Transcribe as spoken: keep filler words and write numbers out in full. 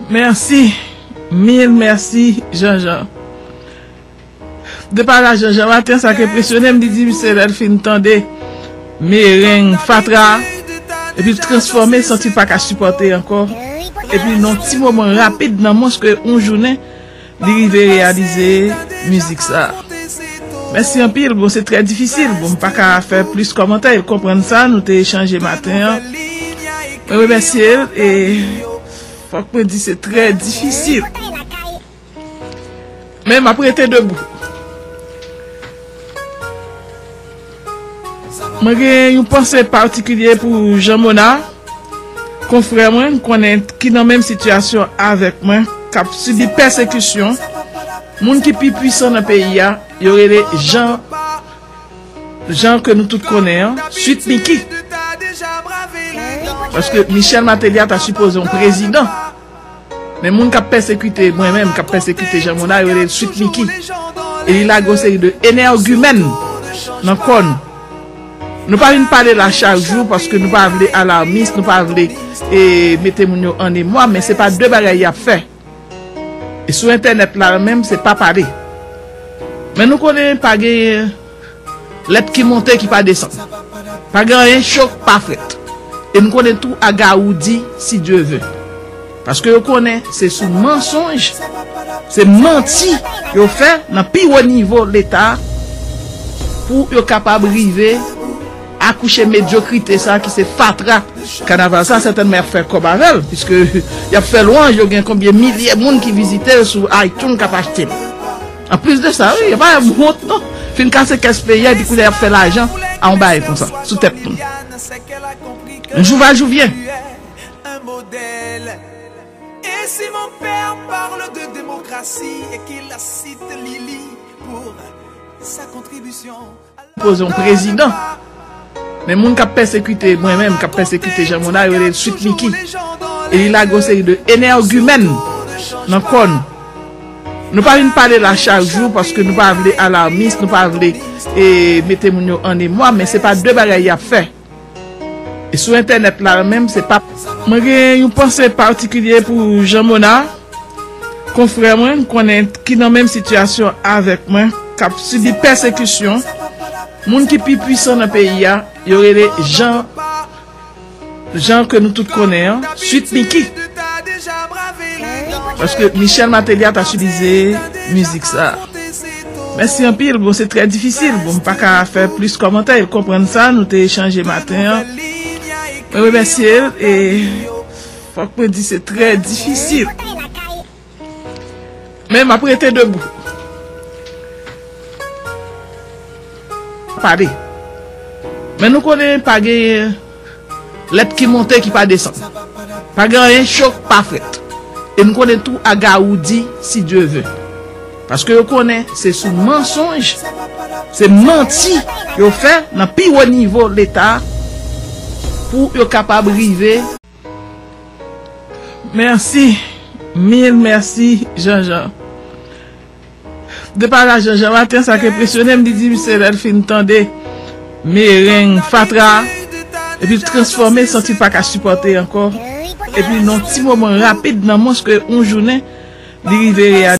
Mèsi, mil mèsi, Jean Jean. Depa la, Jean Jean, maten sa k enpresyone m, li di misye lè l fin tande mereng fatra, epi l transfòme, santi l pa ka sipòte ankò. Epi nan ti moman rapid, nan mwens ke yon jounen, li rive reyalize mizik sa. Mèsi anpil, bon, se trè difisil. Bon, m pa ka fè plis kòmantè, l konprann sa, nou te echanje maten an. Mwen remèsye l, e fòk mwen di se trè difisil. Men m ap rete debou. Mwen gen yon panse patikilye pou Jean Mona, konfrè mwen, m konnen ki nan menm sitiyasyon avèk mwen, k ap sibi pèsekisyon. Moun ki pi pwisan nan peyi a, yo rele Jean, Jean ke nou tout konnen an, Sweet Micky. Paske Michel Martelly a ta sipoze yon prezidan. Men moun k ap pèsekite mwen menm, k ap pèsekite Jean Mona, yo rele l Sweet Micky. E li lage yon seri de enègimèn nan kò n. Nou pa vin pale la chak jou paske nou pa vle alarmis, nou pa vle e, mete moun yo an emwa, men se pa de bagay y ap fè. E sou entènèt la menm, se pa pale. Men nou konnen pa gen lèt ki monte ki pa desann. Pa gen anyen cho k pa frèt. E nou konnen tou aga ou di, si Dye ve. Paske yo konnen se sou mansonj, se manti yo fè nan pi wo nivo Leta pou yo kapab rive akouche medyokrite sa ki se fatra. Kanaval sa, sètènman, y ap fè kòb avè l, piske y ap fè lwanj, yo gen konbyen milye moun ki vizite l sou iTunes k ap achte l. Anplis de sa, wi, yo pa wont non. Fin kase kès peyi a, epi kounye a y ap fè lajan a yon bagay konsa, sou tèt moun. Un jour va, un jour vient. Et si mon père parle de démocratie et qu'il cite Lili pour sa contribution, poze yon prezidan. Men moun k ap pèsekite mwen menm, k ap pèsekite Jean Mona, yo rele l Sweet Micky. E li lage yon seri de enègimèn nan kò n. Nou pa vin pale la chak jou paske nou pa vle alarmis, nou pa vle e, mete moun yo an emwa, men se pa de bagay y ap fè. E sou entènèt la menm, se pa. Mwen gen yon panse patikilye pou Jean Mona, konfrè mwen, m konnen ki nan menm sitiyasyon avèk mwen, k ap sibi pèsekisyon. Moun ki pi pwisan nan peyi a, yo rele Jean, Jean ke nou tout konnen an, Sweet Micky. Paske Michel Martelly a ta sipoze mizik sa. Mèsi anpil, bon, se trè difisil. Bon, m pa ka fè plis kòmantè, l konprann sa, nou te echanje maten an. Mwen remèsye l, e fòk mwen di se trè difisil. Men m ap rete debou. Pale. Men nou konnen pa gen lèt ki monte ki pa desann. Pa gen anyen cho k pa frèt. E nou konnen tou aga ou di, si Dye ve. Paske yo konnen se sou mansonj, se manti yo fè nan pi wo nivo Leta pou yo kapab rive. Mèsi, mil mèsi, Jean Jean. Depa la, Jean Jean, maten sa k enpresyone m, li di misye lè l fin tande mereng fatra, epi l transfòme, santi l pa ka sipòte ankò. Epi nan ti moman rapid, nan mwens ke yon jounen, li rive reyalize